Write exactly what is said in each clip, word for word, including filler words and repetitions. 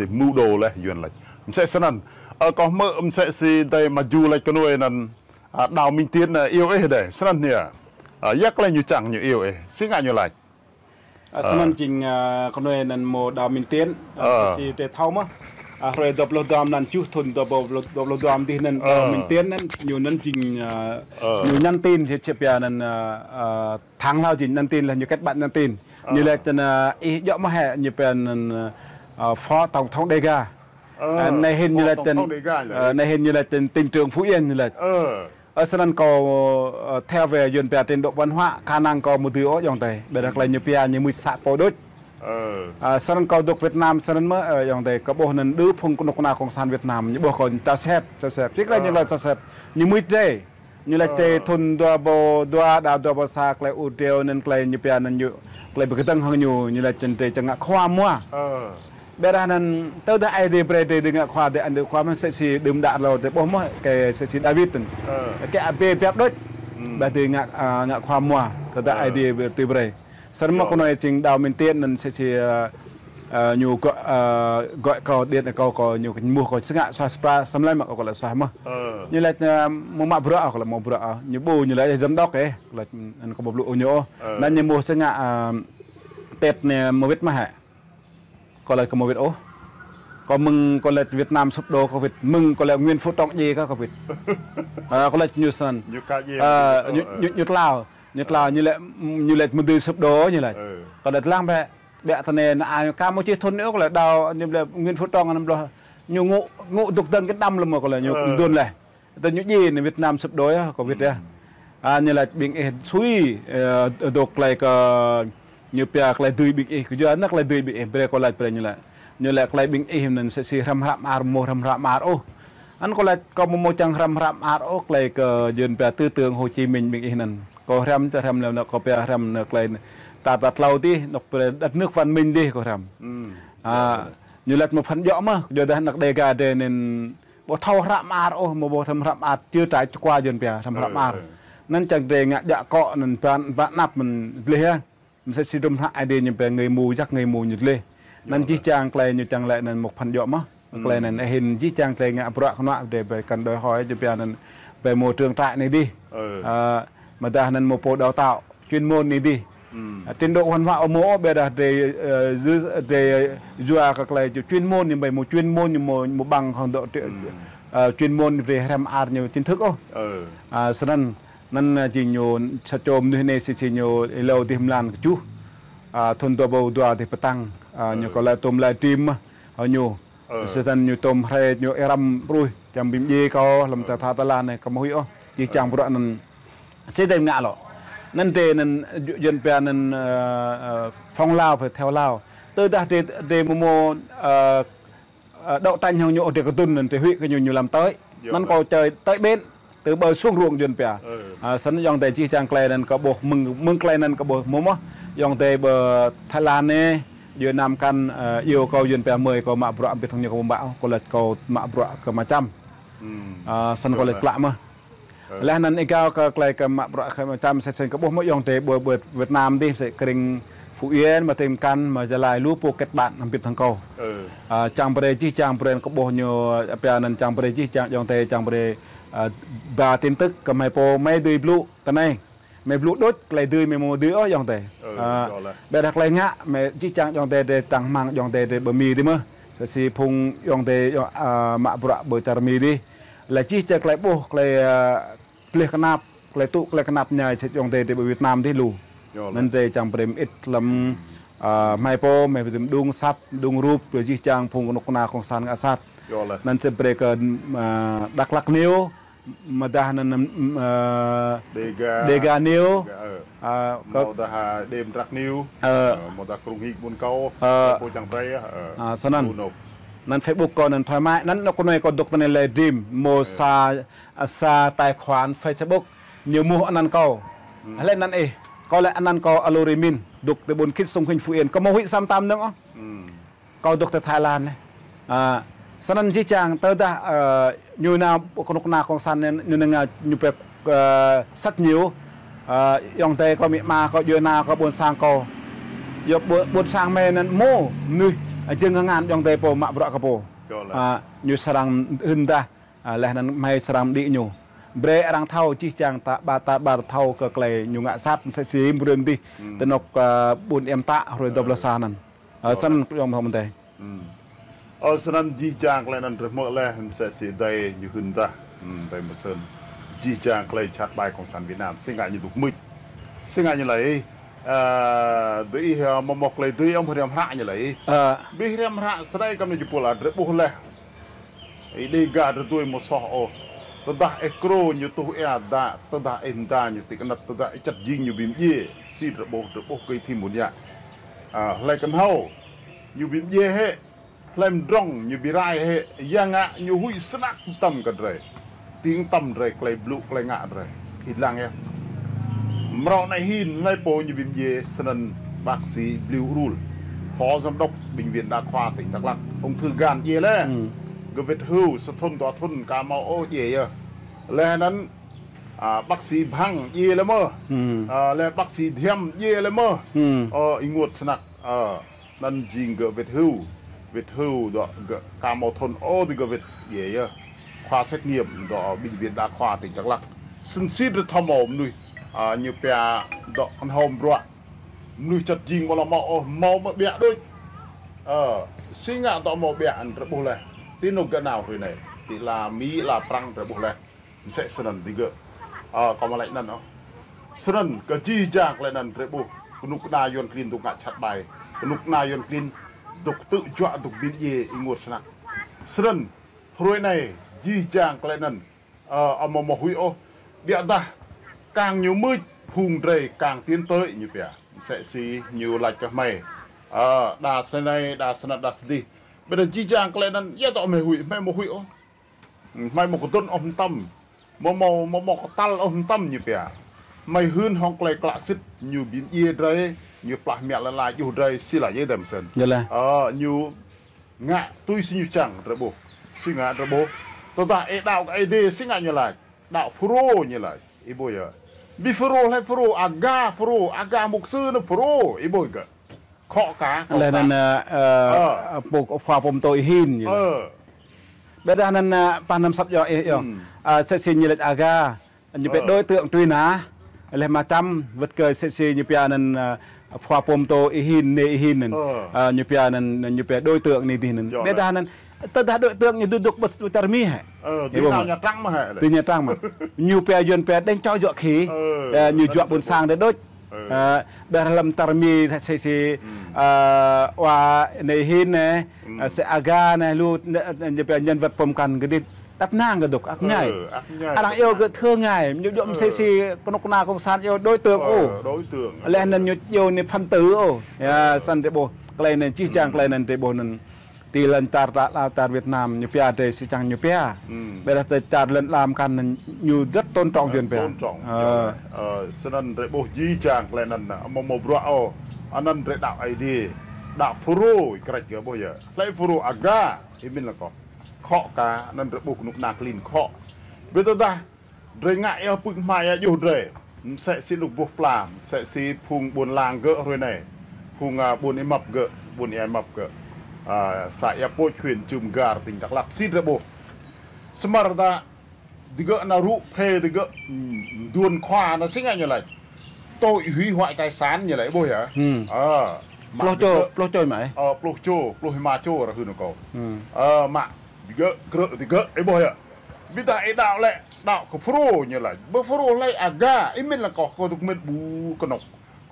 mưu đồ leh Yuăn lač. Msĕ snăn. Ơ, kâo hmư̆ msĕ si dei mă jŭ lač knuê anăn, a, Đào Minh Tiến, a, iêu ih dei. Snăn hia. A, ya klei ñu čiăng ñu iêu ih. Si ngă ñu lač. A, snăn jing, a, knuê anăn mâo Đào Minh Tiến, a, si drei thâo mơh. A, hruê dua pluh dua mlan kjuh thŭn dua pluh, dua pluh dua dih anăn Đào Minh Tiến anăn ñu anăn jing, a, ñu nhắn tin, si, si pia anăn, a, a, thẳng hlao jing nhắn tin leh ñu kết bạn nhắn tin. Ñu lač anăn, a, ih djŏ mơh hĕ ñu pia anăn, a, phó tổng thống Đêga. A, anei hĭn ñu lač anăn, a, anei hĭn ñu lač anăn tỉnh trưởng Phú Yên ñu lač. Ơ, snăn kâo, ơ, theo về Yuăn pia trình độ văn hóa, khả năng kâo amâo dưi ôh ayŏng adei. Ƀiădah klei ñu pia ñu mưč să pô đuč. A, snăn kâo dôk Việt Nam snăn mơh, ơ, ayŏng adei, kâo ƀuh anăn đơ phung knŭk kna cộng sản Việt Nam, ñu ƀuh kâo ča sep, ča sep. Čih klei ñu lač ča sep. Ñu mưč drei. Ñu lač drei thŭn dua êbâo dua đa dua êbâo sa klei ur driâo anăn klei ñu pia anăn ñu, klei bi kdơ̆ng hŏng ñu, ñu lač anăn drei čiăng ngă khua mua. Ƀiădah anăn tơdah Aê Diê brei drei dưi ngă khua, drei ăn dưi khua mơh msĕ si đưm đă êlâo drei ƀuh mơh, kơ msĕ si Đawit anăn. Kơ Abê biăp đuč. Ƀiădah dưi ngă, a, ngă khua mua. Tơdah Aê Diê bi brei. Snăn mơh knuê jing Đào Minh Tiến anăn msĕ si, a, a, ñu gŏ, a, gŏ kâo, điện kâo, kâo ñu êmuh kâo si ngă suaih spa, snăn leh mơh kâo lač suaih mơh. Ñu lač, a, mâo mă bruă, kâo lač mâo bruă. Ñu ƀuh ñu lač giám đốc ê, kâo lač anăn kâo amâo blŭ ôh ñu ôh. Anăn ñu êmuh si ngă, a, Tết anei mâo wĭt mơh hĕ. Kâo lač kâo amâo wĭt ôh. Kâo mơ̆ng kâo lač Việt Nam sụp đổ kâo wĭt. Mơ̆ng kâo lač Nguyễn Phú Trọng djiê kâo, kâo wĭt. A, kâo lač ñu snăn. Ñu ka djiê. A, ñu, ñu, ñu tlao. Ñu tlao, ñu lač, ñu lač amâo dưi sụp đổ ñu lač. Kâo lač dlăng bĕ, ƀiă ti anei anăn ai ka mâo čih thŭn ôh, kâo lač đao, ñu lač Nguyễn Phú Trọng anăn blŏ. Ñu ngŭ, ngŭ dôk dơ̆ng kơ đăm leh mơh kâo lač ñu dŭn leh. Tơ ñu djiê anei Việt Nam sụp đổ yơh, kâo wĭt yơh. A, ñu lač ƀing ih sui, ơ, dôk klei kơ ñu pia klei dưi ƀing ih, kyua anăn klei dưi ƀing ih, brei kâo lač brei ñu lač. Ñu lač klei ƀing ih anăn msĕ si hriăm hră mơar, mâo hriăm hră mơar ôh. Anăn kâo lač kâo amâo mâo čiăng hriăm hră mơar ôh, klei kơ Yuăn pia tư tưởng Hồ Chí Minh ƀing ih anăn. Kâo hriăm, čiăng hriăm leh anăn kâo pia hriăm anăn klei ta, ta tlâo dih, anôk brei đất nước văn minh dih kâo hriăm. A, ñu lač mâo phần djŏ mơh, kyuadah anak Đêga drei anăn ƀu thâo hră mơar ôh, amâo ƀuh hrăm hră mơar chưa trải qua Yuăn pia hrăm hră mơar. Anăn čiăng drei ngă djă kŏ anăn ba, ba anăp mơ̆n dleh yơh. Msĕ si hrăm hră Aê Diê ñu pia người mù dắt người mù ñu dleh. Anăn jih jang klei ñu čiăng lač anăn mâo phần djŏ mơh. Klei anăn hĭn jih jang klei ngă bruă knuă drei ƀai cần đòi hỏi ñu pia anăn ƀai mâo trường trại anei dih. A, amâodah anăn mâo pô đào tạo chuyên môn anei dih. A, trình độ văn hóa amâo mâo ôh, ƀiădah drei, ơ, yua, drei yua kơ klei chuyên môn ñu ƀai mâo chuyên môn ñu mâo, mâo bằng hŏng dŏ, ơ, chuyên môn drei hrăm mơar ñu chính thức ôh. A, snăn, anăn, a, jing ñu sa čô mnuih anei si, si ñu êlâo dih mlan kjuh. A, thŭn dua êbâo dua dih ƀiă tăng. A, ñu kâo lač tuôm lač trim mơh. Hŏng ñu. Snăn ñu tuôm hriê ñu êrăm ruih, čiăng bi mdjiê kâo, hlăm ta tha ta lan anei, kâo amâo huĭ ôh. Jih jang bruă anăn. Si drei ngă lŏ. Anăn drei anăn, Yuăn pia anăn, ơ, ơ, phong Lao phải theo Lao. Tơdah drei, drei mâo mâo, ơ, ơ, đấu tranh hŏng ñu, drei kdŭn anăn drei huĭ kơ ñu, ñu lăm tơi. Anăn kâo čơi tơi ƀiên, tơ ƀơ suông ruông Yuăn pia. A, snăn ayŏng adei jih jang klei anăn kâo ƀuh mơ̆ng, mơ̆ng klei anăn kâo ƀuh mâo mơh. Ayŏng adei ƀơ Thái Lan anei, djuê ana mkăn, ơ, iêu kâo Yuăn pia mơi kâo mă bruă mbĭt hŏng ñu kâo ƀuh mă, kâo lač kâo mă bruă kơ Ama Čăm. A, snăn kâo lač klă mơh. Leh anăn êgao kơ klei kơ mă bruă kơ Ama Čăm msĕ snăn kâo ƀuh mơh ayŏng adei ƀơ, ƀơ Việt Nam dih, msĕ krĭng Phú Yên, mă tĭng mkăn, mă Gia Lai lu pô kết bạn mbĭt hŏng kâo. A, čiăng brei jih jang brei kâo ƀuh ñu, pia anăn čiăng brei jih jang ayŏng adei čiăng brei, a, ba tin tức kơ hmei pô, hmei dưi blŭ ti anei. Hmei blŭ đuč, klei dưi hmei amâo dưi ôh ayŏng adei. A, ƀiădah klei ngă, hmei jih jang ayŏng adei drei tăng hmăng ayŏng adei drei ƀơ Mi dih mơh. Msĕ si phung ayŏng adei, a, mă bruă ƀơ čar Mi dih. Leh jih jang klei ƀuh, klei, a, dleh knap, klei tŭ, klei knap mñai, msĕ ayŏng adei drei ƀơ Việt Nam dih lu. Anăn drei čiăng brei mơĭt hlăm, a, hmei pô, hmei dưi mđung asăp, mđung rup, jih jang phung knŭk kna cộng sản ngă sat. Anăn msĕ brei kơ, a, Dak Lak News, amâodah anăn, ơ, Dega News, a, amâodah, a, Đêm Rak News, ơ, amâodah Krông Hik Ƀuôn Kâo, ơ, pô čiăng brei, ơ, a, snăn. Anăn Facebook kâo anăn thoải mái, anăn anôk knuê kâo dôk ti anei live stream, mâo sa, a, sa tài khoản Facebook, ñu êmuh anăn kâo. Hlei anăn ih, kâo lač anăn kâo Alô Ri Min, dôk ti ƀuôn Khit Sông Hinh Phú Yên, kâo amâo huĭ sa mta mnơ̆ng ôh. Kâo dôk ti Thái Lan anei. A, snăn jih jang tơdah, ơ, ñu nao knŭk kna cộng sản anei, ñu nao ñu pia, ơ, sách nhiêu, ơ, ayŏng adei kâo amĭ ama kâo djuê ana kâo ƀuôn sang kâo. Yua ƀuôn, ƀuôn sang hmei anăn mâo mnuih A, jing ngăn ayŏng adei pô mă bruă kơ pô. Čŏ leh. A, ñu srăng hưn dah, a, leh anăn hmei srăng mđĭ ñu. Brei arăng thâo jih jang ta ƀa ta ƀar thâo kơ klei ñu ngă sat msĕ si mbruê mdih. Hmm. Ti anôk, a, ƀuôn Êa Mtă hruê, ơ, dua pluh sa anăn. A, čŏ leh. Snăn ayŏng mâo mdei. Hmm. Ơ, snăn jih jang klei anăn drei hmư̆ leh msĕ si adei ñu hưn dah. Hmm, adei Msĕn. Jih jang klei jhat ƀai Cộng sản Việt Nam. Si ngă ñu dôk mưč. Si ngă ñu lač. A, dê ih, a, mâo mâo klei dê ih ƀuh hriăm hră ñu lač. A. Bi hriăm hră srei kăm ñu jih pul a drei ƀuh leh. Ih dê ga drei tui mâo soh ôh. Tơdah ih krô ñu tuh êa dă, tơdah ih mda ñu ti knăt, tơdah ih čăt jing ñu bi mdjiê, si drei ƀuh, drei ƀuh kơ ih thim ƀuôn yă. A, hlei knhâo, ñu bi mdjiê hĕ, hlei mdrŏng, ñu bi rai hĕ, ya ngă, ñu huĭ snăk mtam kơ drei. Ti mtam drei, klei blŭ, klei ngă drei. Ih dlăng yơh. Mrâo anei hin, hlei pô ñu bi mdjiê, snăn bác sĩ Bliu Rul. Phó giám đốc bệnh viện đa khoa tỉnh Đắk Lắk. Ung thư gan djiê leh. Hmm. Gơ̆ wĭt hưu, sa thŭn dua thŭn ka mâo ôh djiê yơh. Leh anăn, a, bác sĩ Bhăng djiê leh mơh. Hmm. A, leh bác sĩ Dhiăm djiê leh mơh. Hmm. Ơ, ênguôt snăk. Ơ, anăn jing gơ̆ wĭt hưu. Wĭt hưu dŏ gơ̆ ka mâo thŭn ôh digơ̆ wĭt djiê yơh. Khoa xét nghiệm dŏ bệnh viện đa khoa tỉnh Đắk Lắk. Snăn si drei thâo mâo mnuih, a, ñu pia dŏ knhâo mbruă. Mnuih čăt jing mâo lŏ mâo ôh, mâo mă ƀiă đuč. Ơ, si ngă dŏ mâo ƀiă anăn drei ƀuh leh. Ti anôk gơ̆ nao hruê anei. Ti ala Mi ala Prăng drei ƀuh leh. Msĕ snăn digơ̆. Ơ, kâo mă lač anăn ôh. Snăn kơ jih jang klei anăn drei ƀuh. Knŭk kna Yuăn klin dôk ngă jhat ƀai. Knŭk kna Yuăn klin dôk ktư̆ juă dôk bi mdjiê ênguôt snăk. Snăn hruê anei jih jang klei anăn. Ơ, amâo mâo huĭ ôh. Ƀiădah kang ñu mưč phung drei kang tiến tới ñu pia. Msĕ si ñu lač kơ hmei. Ơ, đa snei, đa snăn, đa sdih. Ƀiădah jih jang klei anăn, ya dŏ hmei huĭ, hmei amâo huĭ ôh. Hmei amâo kdŭn ôh mtam. Amâo mâo, amâo mâo ktal ôh mtam ñu pia. Hmei hưn hŏng klei klă sĭt, ñu bi mdjiê drei, ñu plah mă lăn ala djuh drei, si lač yơh adei Msĕn. Yơh leh. Ơ, ñu ngă tui si ñu čiăng drei ƀuh. Si ngă drei ƀuh. Tơdah ih đăo kơ Aê Diê si ngă ñu lač. Đăo Fulro ñu lač. Ih ƀuh yơh. Bi Fulro hlei Fulro, aga Fulro, aga mục sư anăn Fulro, ih ƀuh gơ̆. Khŏ ka, khŏ leh anăn, ơ, ơ, ơ, pô, khua pô mtô Y Hin ñu. Ơ. Ƀiădah anăn, ơ, pah năm săp yơh, ơ, yơh. Hmm. Ơ, msĕ si ñu lač aga. Ñu pia, ơ, đối tượng truy nã. Leh mă čăm, wĭt kơ msĕ si ñu pia anăn, ơ, khua pô mtô Y Hin, nê Y Hin anăn. Ơ. Ơ, ñu pia anăn, ñu pia đối tượng anei dih anăn. Yơh. Ƀiădah anăn, tơdah đối tượng ñu dôk dôk ƀơ, ƀơ čar Mi hĕ. Ơ, ih ƀuh mơh. Ñu trăng mơh hĕ leh. Ti ñu trăng mơh. Ñu pia Yuăn pia đánh chó dọa khỉ. Ơ, ơ, ñu anăn juă ƀuôn sang drei đuč. Ơ. Ơ, ƀiădah hlăm čar Mi thă si si, hmm, ơ, wa anei Y Hin anei, hmm, ơ, si aga anei lu, anei, anei, ñu pia nhân vật pô mkăn kdĭt. Tăp năng kơ dôk, ăt mñai. Ơ, ăt mñai. Arăng iêu kơ thơ ngai, ñu djŏ msĕ si knŭk kna cộng sản iêu đối tượng, ơ, ôh. Đối tượng. Leh anăn ñu iêu anei phần tử, ôh. Ya, ơ, snăn drei ƀuh. Klei anăn, jih jang, hmm, klei anăn drei ƀuh anăn. Ti lăn čar ta, lăn čar Việt Nam, ñu pia drei si čiăng ñu pia. Hmm. Ƀiădah ti čar lăn ala mkăn anăn ñu rất tôn trọng Yuăn pia. Tôn trọng. Ơ. Ơ, snăn drei ƀuh jih jang klei anăn, amâo mâo bruă ôh. Anăn drei đăo Aê Diê. Đăo Fulro, krĕč kơ ƀuh yơh. Hlei Fulro aga, ih mĭn leh kâo. Khŏ ka, anăn drei ƀuh knŭk kna klin khŏ. Bi tơdah, drei ngă yơh pưk hma ya djuh drei. Msĕ si anôk boh pla, msĕ si phung ƀuôn lang gơ̆ hruê anei. Phung, a, ƀuôn Êa Măp gơ̆, ƀuôn Êa Măp gơ̆. A, xã Ea Pôk, huyện Cư M'gar, tỉnh Đắk Lắk, si drei ƀuh. Smăr ta, digơ̆ nao rŭ phê digơ̆, mm, mduôn khua nao si ngă ñu lač. Tội hủy hoại tài sản ñu lač, ih ƀuh yơh. Hmm. A, mă pluh čô, digơ̆, pluh čô mă, ơ? Ơ, pluh čô, pluh êma čô arăng hưn kâo. Hmm. Ơ, mă digơ̆, krư̆ digơ̆, ih ƀuh yơh. Bi tơdah ih đăo lĕ, đăo kơ Fulro ñu lač. Bơ Fulro hlei aga, ih mĭn leh kâo, kâo dôk mĭn ƀuh knŭk,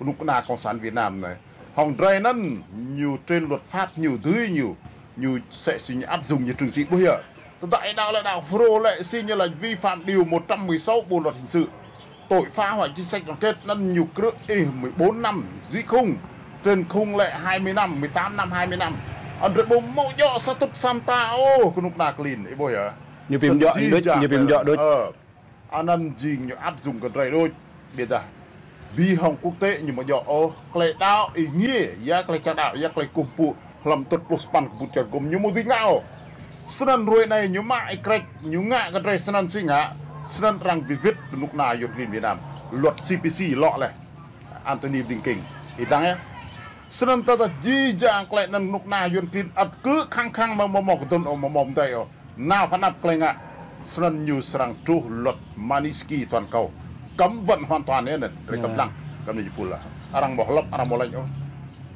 knŭk kna cộng sản Việt Nam anei. Hŏng drei anăn, ñu trên luật pháp, ñu dưi ñu, ñu msĕ si ñu áp dụng ñu trừng trị ƀuh yơh. Tơdah ih đăo lĕ đăo Fulro lĕ si ñu lač vi phạm điều một trăm mười sáu bộ luật hình sự. Tội phá hoại chính sách đoàn kết anăn ñu krư̆ ih mười bốn năm, dưới khung. Trên khung lĕ hai mươi năm, mười tám năm, hai mươi năm. Anăn drei ƀuh amâo djŏ sa tŭt sa mta ôh, knŭk kna klin, ih ƀuh yơh. Ñu bi mdjŏ đuč, ñu bi mdjŏ đuč. Ơ. Anăn jing ñu áp dụng kơ drei đuč. Ƀiădah. Bi hŏng quốc tế ñu amâo djŏ ôh. Klei đăo êngiê, ya klei čar đăo, ya klei kkuh mpŭ, hlăm tŭt pluh sa păn kbŭt čar gŭm ñu amâo dưi ngă ôh. Snăn hruê anei ñu mă ih krĕč, ñu ngă kơ drei snăn si ngă, snăn arăng bi wĭt knŭk kna Yuăn klin Việt Nam. Luật C P C lŏ leh. Antony Blinken. Ih dlăng yơh. Snăn tơdah jih jang klei anăn knŭk kna yuăn klin ăt kơ khăng khăng amâo mâo kdŭn ôh, amâo mâo mdei ôh. Nao phăn anăp klei ngă. Snăn ñu srăng truh luật Magnitsky toàn cầu. Cấm vận hoàn toàn anăn, drei kăp dlăng, kăp anei jih pul lah. Arăng amâo hlăp, arăng amâo lač ôh.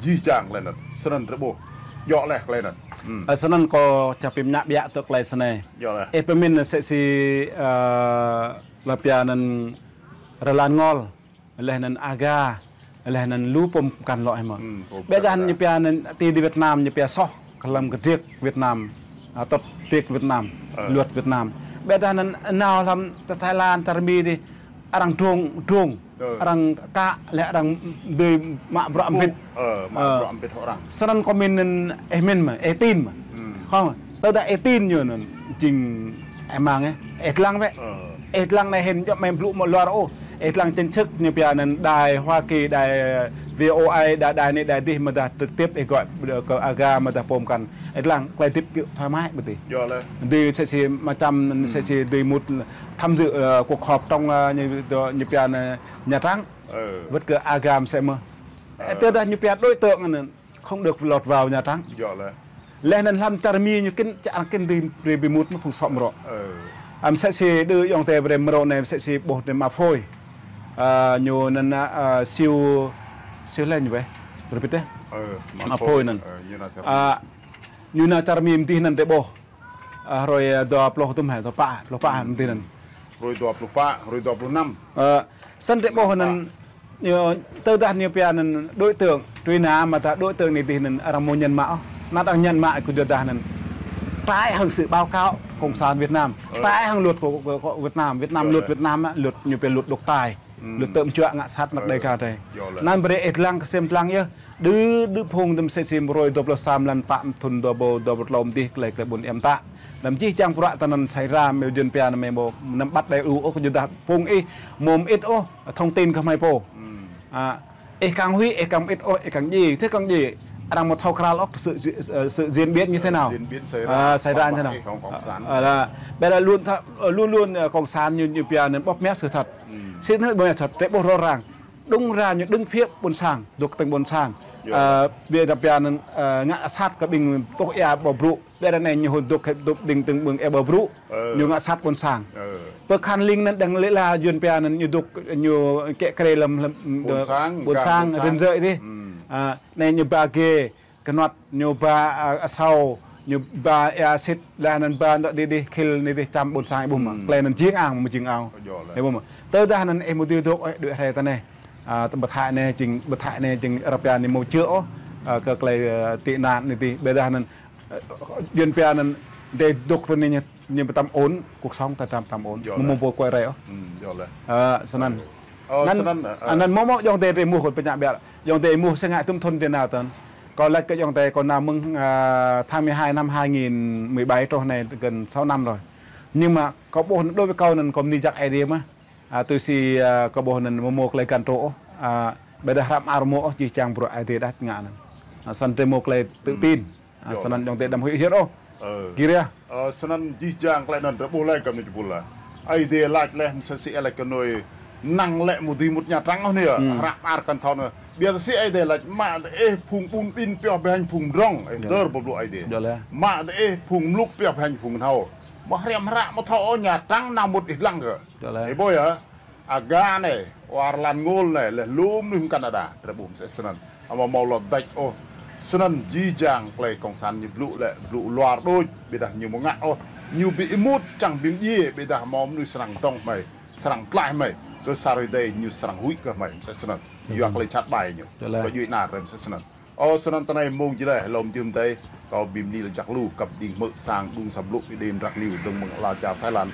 Jih jang klei anăn. Snăn drei ƀuh. Djŏ leh klei anăn. Hmm. Ơ, snăn kâo čăp bi mñă ƀiă tơ klei snei. Djŏ leh. Ih pơmĭn msĕ si, ơ, lŏ pia anăn Rlan Ngol, leh anăn Aga, leh anăn lu pô mkăn lŏ hĕ mơh. Hmm, pô mkăn. Ƀiădah ñu pia anăn ti dih Việt Nam ñu pia soh hlăm kdriêk Việt Nam, a, tŭt kdriêk Việt Nam, luật Việt Nam. Ƀiădah anăn nao hlăm Thái Lan, čar Mi dih, arăng drông, drông, arăng kă, leh arăng dưi mă bruă mbĭt. Ơ, mă bruă mbĭt hŏng arăng. Snăn kâo mĭn anăn ih mĭn mơh, ih tin mơh. Hmm. Không, tơdah ih tin ñu anăn, jing ih mang ih, ih dlăng wĕ. Ih dlăng anei hĭn djŏ mơ̆ blŭ mơ̆ luar ôh. Ih dlăng chính thức ñu pia anăn đài Hoa Kỳ, đài V O A, đài, đài anei, đài dih, amâodah trực tiếp ih gọi kơ Aga, amâodah pô mkăn. Ih dlăng klei hdĭp thoải mái ƀơ dih. Djŏ leh. Dih msĕ si mčăm, msĕ si dih mŭt tham dự, ơ, cuộc họp trong, ơ, ñu, ñu pia anăn Nhà Trắng. Wăt kơ Aga msĕ mơh. Tơdah ñu pia đối tượng anăn không được lọt vào Nhà Trắng. Djŏ leh. Leh anăn hlăm čar Mi ñu kĭn, čar arăng kĭn dih brei bi mŭt mơh phung sŏ mrŏ. Ơ. A, msĕ si đơ ayŏng adei brei mrâo anei msĕ si ƀuh anei Mã Phôi. A, ñu anăn, a, Siu, Siu Leng weh. Brei bi teh. Ơ, Mã Phôi anăn. Ơ, ñu nao čar Mi. A, ñu nao čar Mi mdih anăn drei ƀuh. A, hruê, a, dua pluh tŭm hĕ, dua pă, pluh pă mdih anăn. Hruê dua pluh pă, hruê dua pluh năm. Ơ, Snăn drei ƀuh anăn, ñu, tơdah ñu pia anăn đối tượng truy nã amâodah đối tượng anei dih anăn arăng amâo nhận mă ôh. Anăn arăng nhận mă kyuadah anăn trái hăng sự báo cáo Cộng sản Việt Nam. Trái hăng luật của, của, của Việt Nam. Việt Nam, luật Việt Nam á, luật ñu pia luật độc tài. Luật tơm čuă ngă sat anak Đêga drei. Anăn brei ih dlăng ksiêm dlăng yơh. Đơ, đơ phung dŭm msĕ si hruê dua pluh sa mlan pă thŭn dua êbâo dua pluh tlâo mdih klei, klei ƀuôn êa mtă. Anăn jih jang bruă tinăn xảy ra mơ̆ng yuăn pia anăn mơ̆ng ƀuh năm bắt đầy đủ ôh kyuadah phung ih amâo mơĭt ôh thông tin kơ hmei pô. A, ih kăng huĭ, ih kăng mơĭt ôh, ih kăng djiê, thế kăng djiê. Arăng amâo thâo kral ôh sự, sự, sự diễn biến như thế nào. Diễn biến xảy ra, a, xảy ra như thế nào. Ih hŏng cộng sản. A, là, bây giờ luôn tha-, luôn luôn, ơ, cộng sản ñu, ñu pia anăn bóp méo sự thật. Sự thật bóp méo sự thật, drei ƀuh rõ ràng. Đúng ra ñu đứng phía ƀuôn sang, dôk tĭng ƀuôn sang. Ơ, bi dap pia anăn, ơ, ngă sat kơ ƀing tuh êa ƀâo brŭ. Ƀiădah anei ñu hŭn dôk, dôk tĭng tĭng ƀing êa ƀâo brŭ. Ñu ngă sat ƀuôn sang. Pơ Khăn Lĭng anăn đang lĕ la yuăn pia anăn ñu dôk, ñu kĕ krê hlăm, hlăm, ƀuôn sang, ƀuôn sang, rĭng rơ̆i dih. A, anei ñu ba gê, knuăt, ñu ba, a, asâo, ñu ba êa sĭt, leh anăn ba ndŏ dih dih, khil anei dih čăm ƀuôn sang ih ƀuh mơh. Klei anăn jing ang, mơh jing ao. Ih ƀuh mơh. Tơdah anăn ih amâo dưi dôk, ih đuĕ hriê ti anei. A, tơ ƀă thai anei jing, ƀă thai anei jing arăng pia anei amâo čhư̆ ôh, a, kơ klei, ơ, tị nạn anei dih. Ƀiădah anăn, ơ, yuăn pia anăn drei dôk ti anei ñu, ñu bi tăm ổn, cuộc sống ta tăm, tăm ổn. Amâo mâo pô kuai rei ôh. A, snăn. Anăn, anăn mâo mâo ayŏng adei drei êmuh kâo pơñă ƀiă. Ayŏng adei êmuh si ngă tŭm thŭn drei nao tăn. Kâo lač kơ ayŏng adei kâo nao mơ̆ng, a, tháng mười hai năm hai nghìn mười bảy truh anei gần sáu năm rồi. Nhưng mà kâo ƀuh anăn đối với kâo anăn kâo mni jăk Aê Diê mơh. A, tui si, a, kâo ƀuh anăn amâo mâo klei găn trô ôh. A, ƀiădah hră mơar amâo mâo ôh, jih jang bruă Aê Diê đăč ngă anăn. A, snăn drei mâo klei tự tin. A, snăn ayŏng adei đăm huĭ hyưt ôh. Gĭr yơh. Ơ, snăn jih jang klei anăn drei ƀuh leh kơ mnuih jih pul lah. Aê Diê lač leh msĕ si ih lač kơ anei năng lĕ amâo dưi mŭt Nhà Trắng ôh anei. Hră mơar kăn thâo anei. Ƀiădah si Aê Diê lač mă diih phung ƀun ƀin pioh bi hêñ phung mdrŏng. Ih dơr boh blŭ Aê Diê. Mă diih phung mluk pioh bi hêñ phung knhâo. Mă hriăm hră amâo thâo ôh Nhà Trắng nao mŭt ih dlăng kơ. Ih ƀuh yơh. Aga anei, Rlan Ngol anei, leh lu mnuih mkăn đa đa, drei ƀuh msĕ snăn. Amâo mâo lŏ dêč ôh. Snăn jih jang klei cộng sản ñu blŭ lĕ, blŭ luar đuč, ƀiădah ñu amâo ngă ôh. Ñu bi êmut čiăng bi mdjiê, ƀiădah mâo mnuih srăng dŏng hmei, srăng tlaih hmei, kơ sar êdei ñu srăng huĭ kơ hmei, msĕ snăn. Yua klei čhat ƀai ñu. Kơ djuê ana drei msĕ snăn. Ơ, snăn ti anei mông jih leh, hlăm jih mdei, kâo bi mni lač jăk lu, kăp đĭng hmư̆ sang đŭng sa blŭ, êdei mdrak liu, dơ̆ng mơ̆ng ala čar Thái Lan.